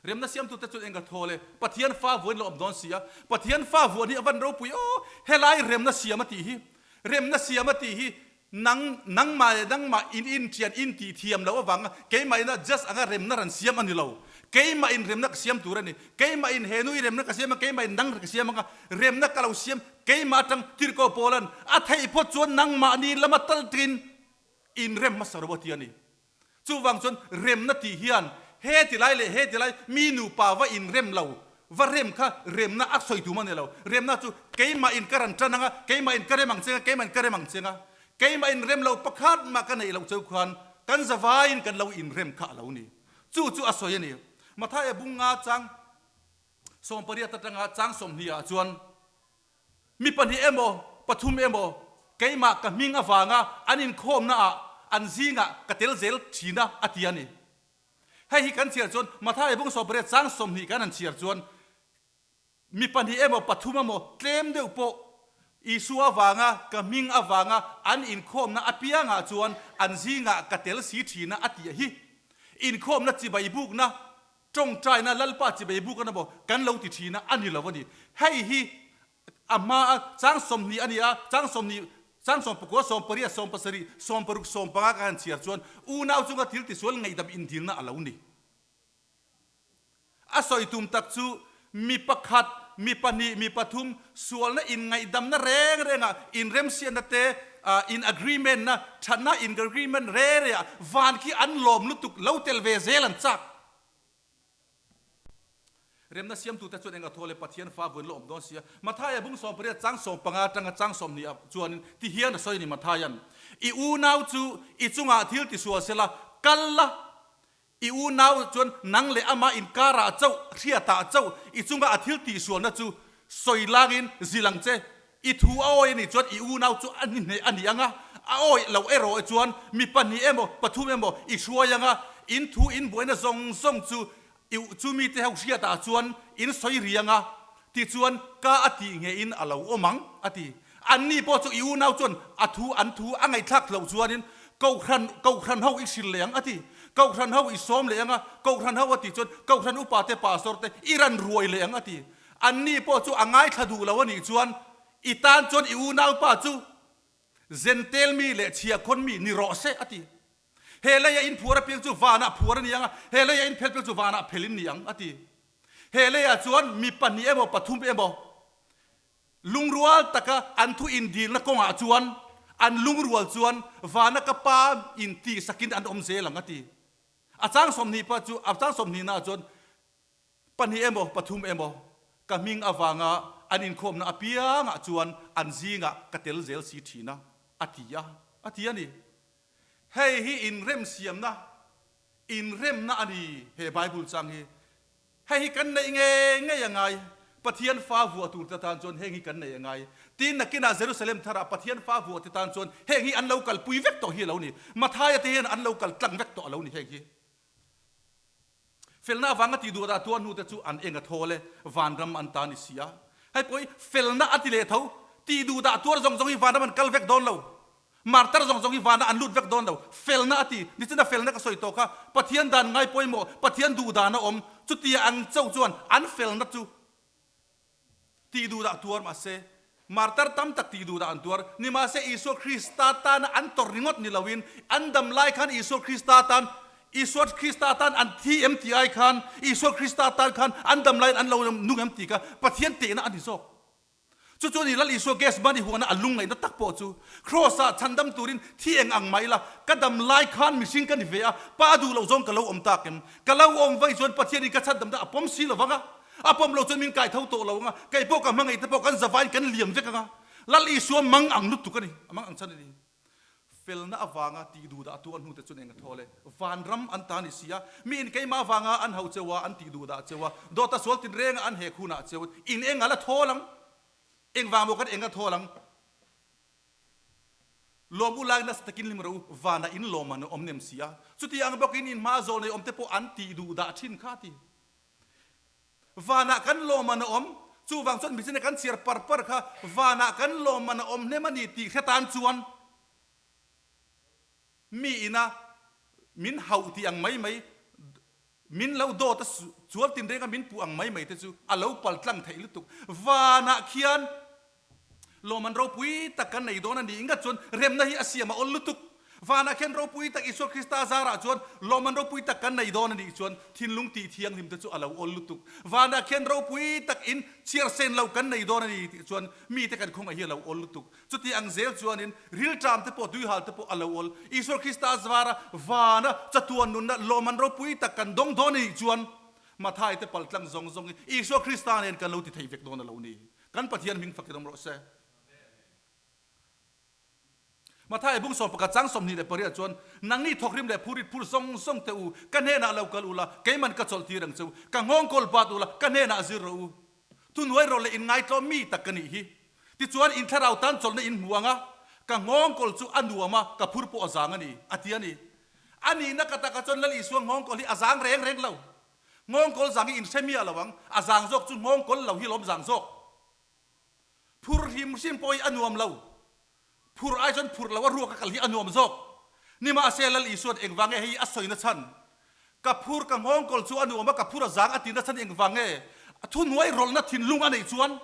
Remna siamtute chuan eng ka thawl e, Pathian fa vuan lo awm dawn si a, Pathian fa vuan hi a van ropui aw, helai remna siam a tih hi, remna siam a tih hi nang nangmah leh nangmah in inṭian in tih thiam loh avanga keimah ina just anga remna ran siam a ni lo, keimah in remna ka siam tur a ni, keimah in he nui remna ka siam a, keimah in nang ka siam anga remna ka lo siam, keimah aṭang Tirhkoh Paula'n a theih phawt chuan nangmahni lama tal ṭin inrem hmasa ro a ti a ni. Chuvang chuan remna tih hian he ti lai leh he ti lai mi nupa va inrem lo, va rem kha remna a sawi tum a ni lo. Remna chu keimah in ka ran tan ang a, keimah in ka rem ang cheng a, keimah in ka rem ang cheng a. Keimah in rem lo pakhat mah ka neih loh cheu khan kan zavaiin kan lo inrem kha a lo ni. Chu chu a sawi a ni. Mathaia bunga chang 18 atanga chang 20 ah chuan Mi pahnih emaw, pathum emaw keimah ka hming avanga an inkhawmna ah an zingah ka tel zel thin a, a ti a ni. Hei hi kan chhiar chuan Mathaia bung 18 chang 20 kan han chhiar chuan mi pahnih emaw, pathum emaw tlem deuh pawh Isua avanga ka hming avanga an inkhawmna apiangah chuan an zingah ka tel si thin a, a tih hi. Inkhawmna chibai bukna Tawngtaina Lalpa chibei buk a na maw kan lo ti thin a, a ni lo a ni. Hei hi a hma a chang 20 a ni a, chang 20, chang 19, 18, 17, 16, 15 ka han chhiar chuan unau chunga thil tisual ngaihdam indilna a lo ni. A sawi tum tak chu mi pakhat, mi pahnih, mi pathum sualna inngaihdamna reng rengah inremsiatna te, in agreement na, thatna in agreement re re ah van khi an lawm lutuk lo tel ve zel an chak. Remna siamtute chuan eng a thaw le Pathian fa vuan lo awm dawn sia. Mathaia bung 18 chang 15 atanga chang 20 ah chuanin ti hian a sawi a ni Mathaian, I unau chu i chungah thil tisual sela kal la, I unau chuan nang leh amah inkarah chauh, hriatah chauh i chunga a thil tihsualna chu sawi langin zil ang che. I thu a awi a nih chuan i unau chu a ni hneh a ni ang a, a awi loh erawh chuan mi pahnih emaw pathum emaw i hruai ang a, in thu in buaina zawng zawng chu i chu mite ho hriatah chuan in sawi ri ang a, tichuan ka a tih ngeiin a lo awm ang, a ti. Anni pawh chu i unau chuan a thu an thu a ngaihthlak loh chuanin Kohhran Kohhran ho i hrilh leh ang a ti. Kohhran ho i sawm leh ang a, Kohhran ho a tih chuan Kohhran upa te pastor te i ran ruai leh ang a ti. Anni pawh chu a ngaithla duh lo a nih chuan i tan chuan i unaupa chu Zentel mi leh chhiahkhawn mi ni rawh se a ti. He leia in phuar apiang chu vanah phuar a ni ang a, he leia in phel piang chu vanah phel in ni ang a ti. He leiah chuan mi pahnih emaw pathum emaw Lungrual taka an thu indilna kawngah chuan an lungrual chuan vana ka pa in tihsakin an awm zel ang a ti. A chang 20 pa chu a chang 20 naah chuan pahnih emaw pathum emaw ka hming avanga an inkhawmna apiangah chuan an zingah ka tel zel si thin a, a ti a, a ti a ni. Hei hi inremsiamna, inremna a ni he Bible chang hi. Hei hi kan neih ngei ngei a ngai. Pathian fa vuah tur te tan chuan heng hi kan neih a ngai. Tin, nakinah Jerusalem tharah Pathian fa vuah te tan chuan heng hi an lo kalpui vek tawh hi a lo ni. Mathaia te hian an lo kal tlang vek tawh a lo ni heng hi. Felna avanga tih duh dah tuar hnu te chu an eng a thawl e, vanram an ta ni si a. Hei pawh hi felna a ti leh tho. Tih duh dah tuar zawng zawng hi vanram an kal vek dawn lo. Martar zawng zawng hi vanah an lut vek dawn lo. Felna a ti. Nichina felna ka sawi tawh kha. Pathian dan ngai pawimawh, Pathian duh dan a awm. Chutia ang chauh chuan an felna chu. Tih duhdah tuar mahse, martar tam tak tih duhdah an tuar. Nimahse, Isua Krista tana an tawrh ringawt ni loin, an dam lai khan Isua Krista tan, Isua Krista tan an thi em tih ai khan, Isua Krista tan khan an dam laiin an lo nung em tih kha Pathian tehna a ni zawk. Chu chu a ni, Lal Isua Gethsemane huana a lungngaihna tak pawh chu, Kraws-ah chhandam turin thi eng ang mah ila, ka dam lai khan mihring ka ni ve a, Pa duh loh zawng ka lo awm tak em? Ka lo awm vaih chuan Pathianin ka chhandamna a pawm si lo vang a, a pawm loh chuan min kai tho tawh lo ang a, kei pawh ka hmangaih te pawh kan zavain kan liam vek ang a, Lal Isua mang ang lutuk a ni, a mang ang chhan a ni. Felna avanga tih duh dah tu a hnute chuan eng a thaw le? Vanram an ta ni si a, miin keimah avanga an hau cheu a, an tih duh dah cheu a, dawta sual tinrenga an hek hunah cheu in eng a la thawl ang? Engvang maw kan eng a thawl ang? Lawm u lai nasa takin hlim rawh u, vanah in lawm an awm nem si a, chuti ang bawkin in hma zawl nei awm te pawh an tih duh dah thin kha ti. Vanah kan lawm an awm, chuvang chuan mihring kan chhiar par par kha vanah kan lawm an awm hnem a ni tih hre tan chuan mi ina min hauh tih ang mai mai, min lo dawt a chual tinreng a min puh ang mai mai te chu a lo pal tlang theih lutuk. Vanah khian Lawmman ropui tak kan nei dawn a ni ingat chuan remna hi a siam a awl lutuk. Vanah khian ropui tak Isua Krista zarah chuan lawmman ropui tak kan nei dawn a nih chuan thinlung tih thianghlim te chu a lo awl lutuk. Vanah khian ropui tak in chhiar sen lo kan nei dawn a ni tih chuan mite kan khawngaih hi a lo awl lutuk. Chuti ang zel chuanin rilṭam te pawh tuihal te pawh a lo awl. Isua Krista zara vana chatuan nunna lawmman ropui tak kan dawng dawn a nih chuan Mathai te paltlang zawng zawng hi Isua Krista nen kan lo ti thei vek dawn a lo ni. Kan Pathian hming fakin awm rawh se. Matthai bung 11 chang 28 chuan, Nangni thawkrim leh phurit phur zawng zawng teh u, ka hnenah lo kal ula, keiman ka chawlh tir ang che u, ka nghawng kawl bat ula, ka hnenah zir rawh u. Thuhnuai rawh leh inngaitlaw mi tak ka nih hi. Tichuan in thlarau tan chawlhna in hmu ang a, ka nghawng kawl chu a nuam a, ka phur pawh a zang a ni, a ti a ni. A nihna ka takah chuan Lal Isua nghawng kawl hi a zang reng reng lo. Nghawngkawl zang hi inhre miah lo ang, a zang zawk chu nghawngkawl lo hi lawm zang zawk. Phur hrim hrim pawh hi a nuam lo, phur ai chuan phur lo a ruak a kal hi a nuam zawk. Nimahse Lal Isua'n engvang nge hei a sawi na chhan? Ka phur ka nghawngkawl chu a nuam a, ka phur a zang a ti na chhan engvang nge? Thuhnuai rawlhna thinlung a neih chuan,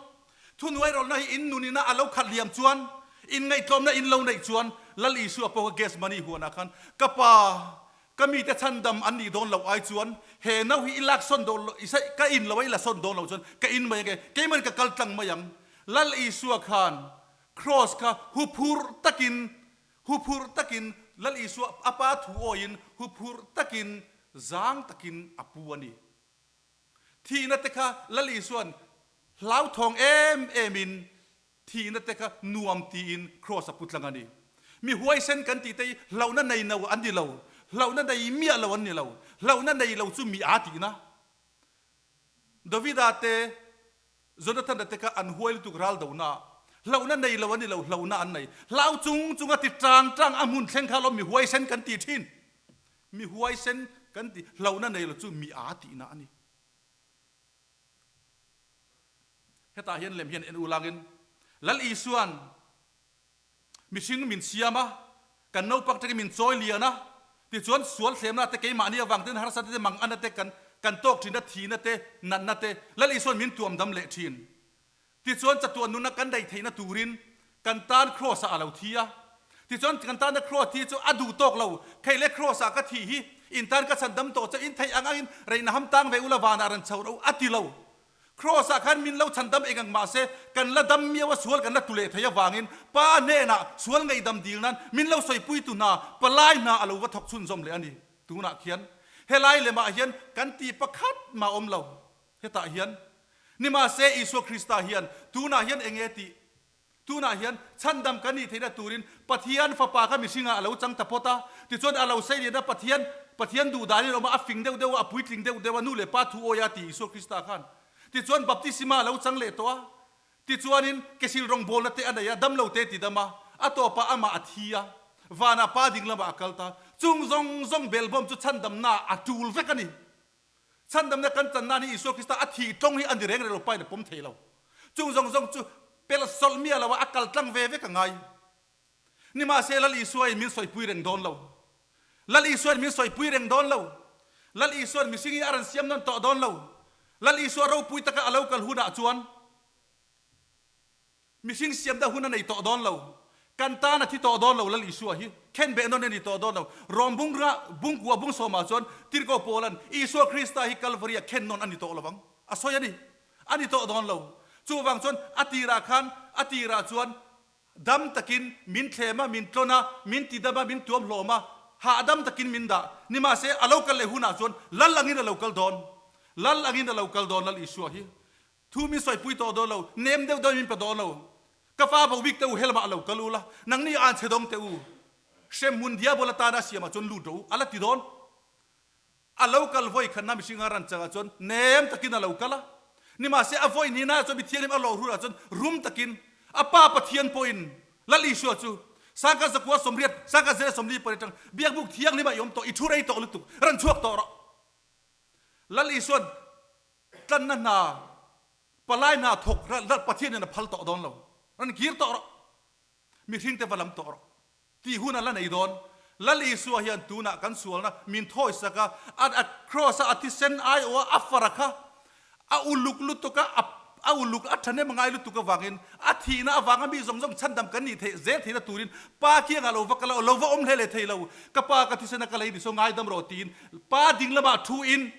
thuhnuai rawlhna hi in nunina a lo khat liam chuan, inngaihtlawmna in lo neih chuan, Lal Isua pawh kha Gethsemane huanah khan, Ka Pa, Ka mite chhandam an nih dawn loh ai chuan he no hi i lak sawn dawn loh, ka in lo a i la sawn dawn loh chuan ka in mai ange, keiman ka kal tlang mai ang. Lal Isua khan Kraws kha huphurh takin, huphurh takin Lal Isua a pa thu awiin huphurh takin zang takin a pu a ni. Thihna te kha Lal Isua'n hlauthawng em emin Thihna te kha nuam tiin Kraws a pu tlang a ni. Mi huaisen kan tih te hi hlauhna nei no an ni lo, hlauhna nei miah lo an ni lo, hlauhna nei lo chu mi aa tihna. Davida te, Jonathana te kha an huai lutuk ral dohna ah. Hlauhna nei lo an ni lo, hlauhna an nei. Hlau chung chung a ti tang tang a hmun thleng kha alawm mi huaisen kan ti thin. Mi huaisen kan ti, hlauhna nei lo chu mi aa tihna a ni. Hetah hian lem hian en ulangin Lal Isua'n mihring min siam a, kan naupang tangin min chawi lian a, tichuan sual thlemna te keimahni avang ten harsatna te manganna te kan kan tawk thin a, thihna te, natna te Lal Isua'n min tuam dam leh thin. Tichuan chatuan nunna kan daih theihna turin kan tan Kraws ah a lo thi a. Tichuan kan tana Kraws thi chu a duh tawk lo, Kei le Kraws ah ka thih hi in tan ka chhan dam tawh che, in theih ang angin reihna ham tang ve ula vanah ran chho ro a ti lo. Kraws ah khan min lo chhan dam eng ang mahse kan la dam miau a sual kan la tu leh thei avangin Pa hnenah sual ngaihdam dil nan min lo sawipui tu hna palai hna a lo va thawk chhunzawm leh a ni. Tunah khian helai lemah hian kan ti pakhat mah awm lo. Hetah hian, Nimahse, Isua Krista hian tunah hian eng nge tih? Tunah hian chhandam kan nih theihna turin Pathian Fapa kha mihringah a lo chang ta phawt a. Tichuan a lo seilian a, Pathian, Pathian duh danin a awm a, a fing deuh deuh a, a puitling deuh deuh a, nu leh pa thu awia ti Isua Krista khan. Tichuan baptisma a lo chang leh tawh a. Tichuanin kesil rawngbawlna te a nei a, damlo te ti dam a, a tawpah amah a thi a, vanah Pa ding lamah a kal ta. Chung zawng zawng belbawm chu chhandamnaah a tul vek a ni. Chhandamna kan chan nan hi Isua Krista a thih tlawng hi a ni reng reng lo, pain a pawm thei lo. Chung zawng zawng chu pel sawlh miah lo a, a kal tlang ve vek a ngai. Nimahse Lal Isuain min sawipui reng dawn lo. Lal Isuain min sawipui reng dawn lo. Lal Isuain mihring hi a rawn siam nawn tawh dawn lo. Lal Isua ropui taka a lo kal hunah chuan. Mihring siamna hun a nei tawh dawn lo. Kan tan a thi tawh dawn lo Lal Isua hi khenbeh nawn a ni tawh dawn lo. Rom bungra bungkua bung sawmah chuan Tirhkoh Paula'n Isua Krista hi Kalvari-ah khen nawn a ni tawh lovang a sawi a ni. A ni tawh dawn lo. Chuvang chuan a tirah khan a tirah chuan dam takin min thlem a, min tlawn a, min tidam a, min tuam hlawm a, hahdam takin min dah. Nimahse a lo kal leh hunah chuan Lal angin a lo kal dawn. Lal angin a lo kal dawn Lal Isua hi. Thu min sawipui tawh dawn lo, nem deuh deuhin min pe dawn lo. Ka fa bo bik te u, helamah a lo kal u la, nangni an chhe dawng te u. Hremhmun diabol atana a siamah chuan lut rawh u, a la ti dawn. A lo kal vawi khatna mihringa ran changah chuan nem takin a lo kal a, nimahse a vawi hnihnaah chuan mithianghlim a lawh hurah chuan rum takin a Pa Pathian pawhin Lal Isua chu sangkhat zakua 80, sangkhat zela 40 atang biakbuk thianghlimah i awm tawh, i thu rei tawh lutuk, ran chhuak tawh rawh. Lal Isua'n Tlanna hna, palai hna thawk ralh ralh Pathian in a phal tawh dawn lo. Rawn kir tawh rawh. Mihring te va lam tawh rawh. Tih hun a la nei dawn. Lal Isua hian tunah kan sualna min thawisak a, a a kraws a a thisen aiawh a a fara kha a uluk lutuk a, a a uluk a thahnem a ngai lutuk avangin a thihna avanga mi zawng zawng chhandam kan nih theih zel theihna turin Pa kiangah lo va kal a, lo va awm hle leh thei lo. Ka Pa ka thisen a ka lei ni saw ngaidam rawh tiin Pa ding lamah thu in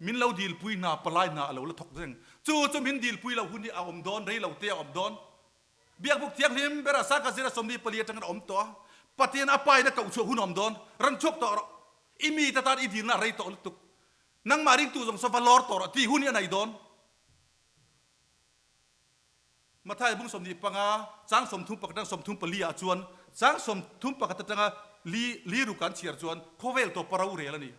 Min lo dilpui hna, palai hna a lo la thawk reng. Chu chu min dilpui loh hun hi a awm dawn, rei lo te a awm dawn. Biakbuk thianghlim berah Sangha zira 44 atangin a awm tawh a, Pathian a pain a koh chhuah hun a awm dawn. Ran chhuak tawh rawh. I mite tan i dilna a rei tawh lutuk. Nangmah ringtu zawng saw va lawr tawh rawh tih hun hi a nei dawn. Matthai bung 25, chang 31 atang 34 ah chuan chang 31 atanga li li ruk an chhiar chuan khawvel tawpa rorel a ni.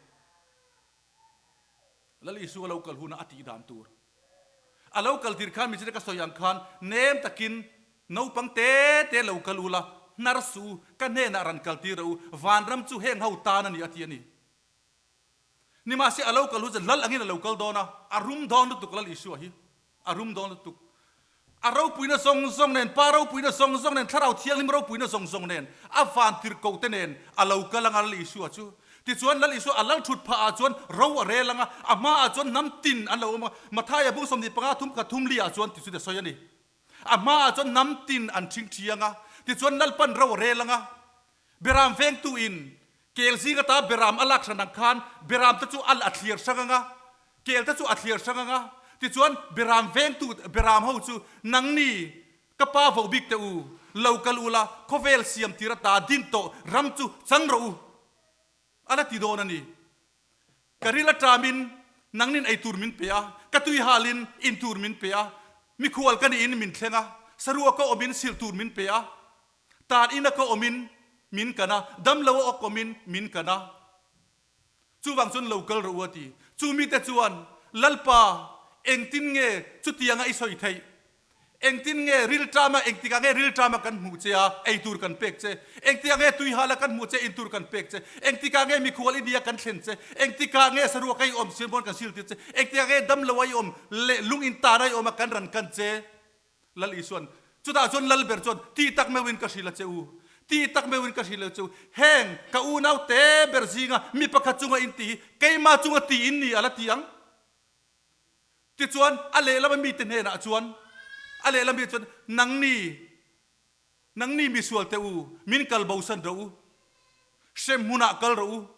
Lal Isua lo kal huna a tih dan tur. A lo kal tir khan michite ka sawi ang khan nem takin naupang te te lo kal ula, hnar suh u, ka hnenah ran kal tir rawh u, vanram chu heng ho tan a ni a ti a ni. Nimahse a lo kal hu chu Lal angin a lo kal dawn a, a rum dawn lutuk Lal Isua hi, a rum dawn lutuk. A ropuina zawng zawng nen, Pa ropuina zawng zawng nen, Thlarau Thianghlim ropuina zawng zawng nen, a van tirhkoh te nen a lo kal anga Lal Isua chu. Tichuan Lal Isua a lal thut phah ah chuan ro a rel anga, a hma ah chuan hnam tin an lo awm a, Mathaia bung 25 thum khat thum li ah chuan tichuan a sawi a ni. A hma ah chuan hnam tin an ṭhing ṭhi anga, tichuan Lalpan ro a rel anga, Beram vengtu in kel zing ata beram a lak hran ang khan beram te chu a a thliar hrang anga, kel te chu a thliar hrang anga, tichuan beram vengtu beram ho chu nangni ka pa vo bik teh u, lo kal ula khawvel siam tir ata din tawh ram chu chang rawh u a la ti dawn a ni. Ka ril aṭamin nangnin ei tur min pe a, ka tui halin in tur min pe a, mikhual ka niin min thleng a, sarua ka awmin silh tur min pe a, tan ina ka awmin min kan a, damlo a awk awmin min kan a. Chuvang chuan lo kal rawh u a ti. Chu mite chuan, Lalpa, engtin nge chutianga i sawi theih? Engtin nge rilṭama, engtikah nge rilṭama kan hmuh che a, ei tur kan pek che? Engtikah nge tuihala kan hmuh che, in tur kan pek che? Engtikah nge mikhual i nia kan thlen che? Engtikah nge saruaka i awm silhmuan kan siltir che? Engtikah nge damloa i awm leh lung in tana i awm a kan ran kan che? Lal Isua'n, Chutah chuan Lal ber chuan, Ti tak meuhin ka hrilh a che u, ti tak meuhin ka hrilh a che u, heng ka unau te ber zinga mi pakhat chunga in ti hi keimah chunga ti in ni a la ti ang. Tichuan, a lehlama mite hnenah chuan, a lehlam mi chuan, Nangni, nangni misual te u, min kal bosan rawh u, hremhmunah kal rawh u,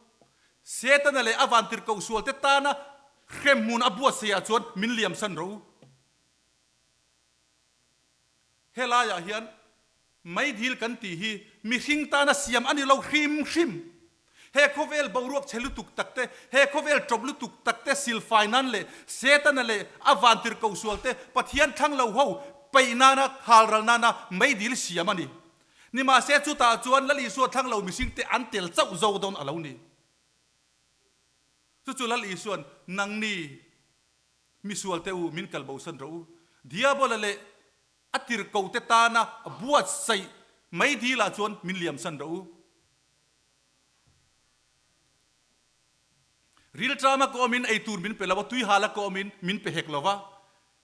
Setana leh a vantirhkoh sualte tana hremhmun a buatsaihah chuan min liamsan rawh u. Helaiah hian meidil kan tih hi mihring tana siam a ni lo hrim hrim. He khawvel boruak chhe lutuk tak te, he khawvel ṭawp lutuk tak te silfai nan leh Setana leh a vantirhkoh sual te Pathian thlang lo ho peih nana halral nana meidil siam a ni. Nimahse chutah chuan Lal Isua thlang lo mihring te an tel chauh zo dawn a lo ni. Chu chu Lal Isua'n nangni Misual te u, min kal bosan rawh u. Diabola leh a tirhkoh te tana buatsaih mai dilah chuan min liamsan rawh u. Rilṭama ka awmin ei tur min pe lo a, tuihala ka awmin min pe hek lo va,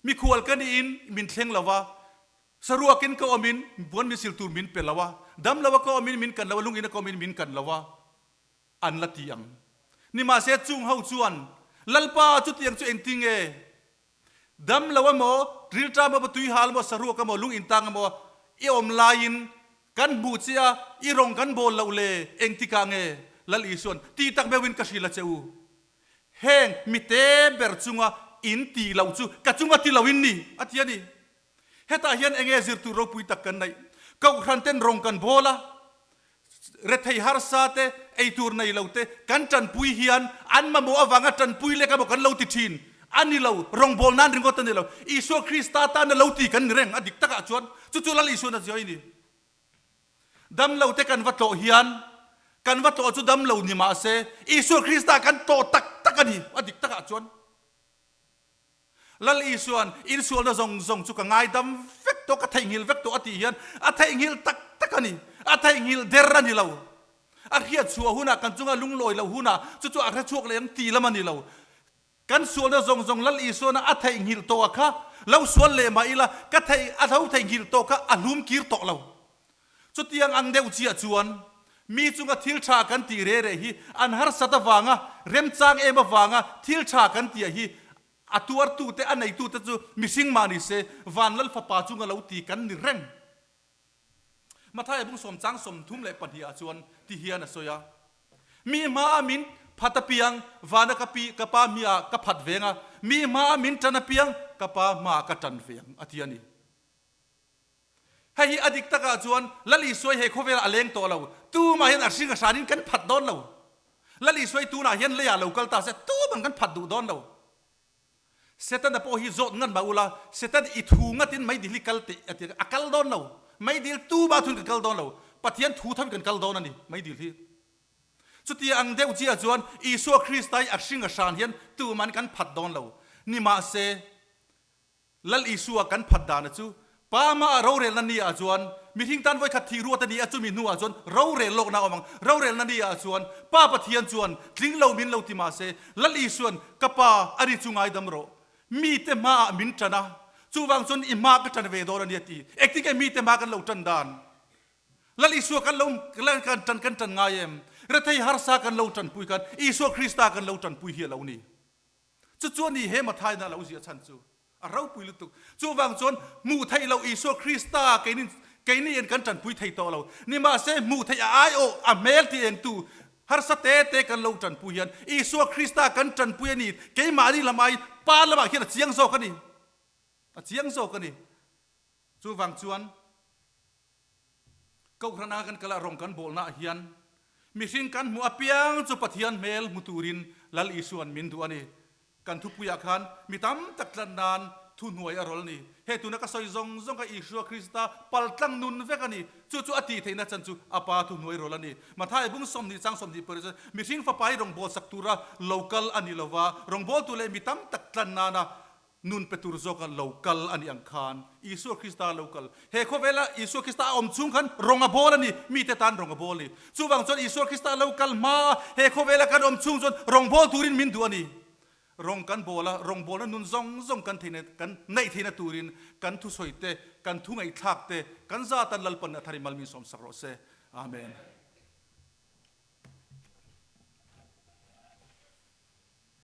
mikhual ka niin min thleng lo va, saruakin ka awmin puan min sil tur min pe lo a, damloa ka awmin min kan lo a, lungina ka awmin min kan lo a. An la ti ang. Nimahse chung ho chuan, Lalpa, chutiang chu engti nge? Dam lo emaw, rilṭam emaw, tuihal emaw, saruak emaw, lung intang emaw i awm laiin kan hmuh che a, i rawng kan bawl loh le, engtikah nge Lal Isua'n ti tak meuhin ka hrilh a che u. Heng mite ber chunga in ti loh chu ka chunga ti loin ni, a ti a ni. Hetah hian enge zirtur ropui tak kan neih? Kohhran ten rawng kan bawl a, rethei harsa te, eitur nei lo te kan tanpui hian an mamawh avanga tanpui lek emaw kan lo ti thin a ni lo, rawngbawlna an ringawt a ni lo. Isua Krista tana lo ti kan ni reng a dik takah chuan chu chu Lal Isuan a ziawi ni. Dam lo te kan va tlawh hian kan va tlawh chu dam lo ni mah se Isua Krista kan tlawh tak tak a ni a dik takah chuan. Lal Isua'n insualna zawng zawng chu ka ngaidam vek tawh, ka theihnghilh vek tawh a tih hian a theihnghilh tak tak a ni. A theihnghilh der a ni lo. A hriat chhuah hunah kan chunga lunglawi loh hunah chu chu a hre chhuak leh ang tih lam a ni lo. Kan sualna zawng zawng Lal Isuana a theihnghilh tawh a kha lo sual leh mah ila ka theih a lo theihnghilh tawh kha a hlum kir tawh lo. Chutiang ang deuh chiah chuan mi chunga thil tha kan tih reh reh hi an harsat avanga remchang em avanga thil tha kan tih hi a tuartute a neitute chu mihring mah ni se Vanlal fapa chunga lo ti kan ni reng. Mathaia bung sawm chang 32 ah chuan ti hian a sawi a, Mi hmaah min phat apiang vana ka pi ka pa hmiah ka phat veng a, mi hmaah min tan apiang ka pa hmaah ka tan ve ang a ti a ni. Hei hi a dik takah chuan Lal Isuai he khawvelah a leng tawh lo. Tumah hian a hring a hranin kan phat dawn lo. Lal Isuai tunah hian leiah lo kal ta se tuman kan phat duh dawn lo. Setana pawh hi zawt ngat mah ula, Setan i thu ngatin meidil hi kal teh a ti a, a kal dawn lo. Meidil tumah thuin kan kal dawn lo. Pathian thu tho in kan kal dawn a ni meidil hi. Chutia ang deuh chiah chuan Isua Krista hi a hring a hran hian tuman kan phat dawn lo. Nimahse, Lal Isua kan phat dana chu Pa hmaah rorelna ni ah chuan mihring tan vawikhat thih ruat a ni a, chumi hnuah chuan rorel lawkna a awm ang. Rorelna ni ah chuan Pa Pathian chuan tling lo min lo ti mah se, Lal Isua'n ka Pa a ri chu ngaidam rawh. Mite hmaah min tan a, chuvang chuan i hma ka tan ve dawn a ni a ti. Engtin nge mite hma kan lo tan dan? Lal Isua kan lo kan tan kan tan ngai em? Rethei harsa kan lo tanpui khan Isua Krista kan lo tanpui hi a lo ni. Chu chuan i he Mathaina a lo ziah chhan chu a ropui lutuk. Chuvang chuan hmuh theih loh Isua Krista keinin keini in kan tanpui thei tawh lo. Nimahse hmuh theih a aiawh a hmel ti engtu harsa te te kan lo tanpui hian Isua Krista kan tanpui a ni. Keimahni lam aiin Pa lamah khian a chiang zawk a ni. A chiang zawk a ni. Chuvang chuan. Kohhrana kan kal a rawng kan bawlnaah hian mihring kan hmuh apiang chu Pathian hmel hmu turin Lal Isua'n min duh a ni. Kan thupuiah khan mi tam tak tlat nan thuhnuai a rawl ni. He tuna ka sawi zawng zawng kha Isua Krista paltlang nun vek a ni. Chu chu a tih theihna chan chu a Pa thuhnuai rawl a ni. Matthai bung 20 chang 20 chuan mihring fapa hi rawngbâwl sak tura lo kal a ni lova, rawngbâwltu leh mi tam tak tlan nana Nun pe tur zawka lo kal a nih ang khan Isua Krista lo kal. He khawvela Isua Krista a awm chhung khan rawng a bawl a ni, mite tan rawng a bawl a ni. Chuvang chuan Isua Krista lo kal hma a he khawvela kan awm chhung chuan rawng bawl turin min duh a ni. Rawng kan bawl a, rawng bawlna nun zawng zawng kan theihna, kan neih theihna turin kan thusawi te, kan thu ngaihthlak te, kan zatan Lalpan a thar i mal min sawmsak rawh se. Amen.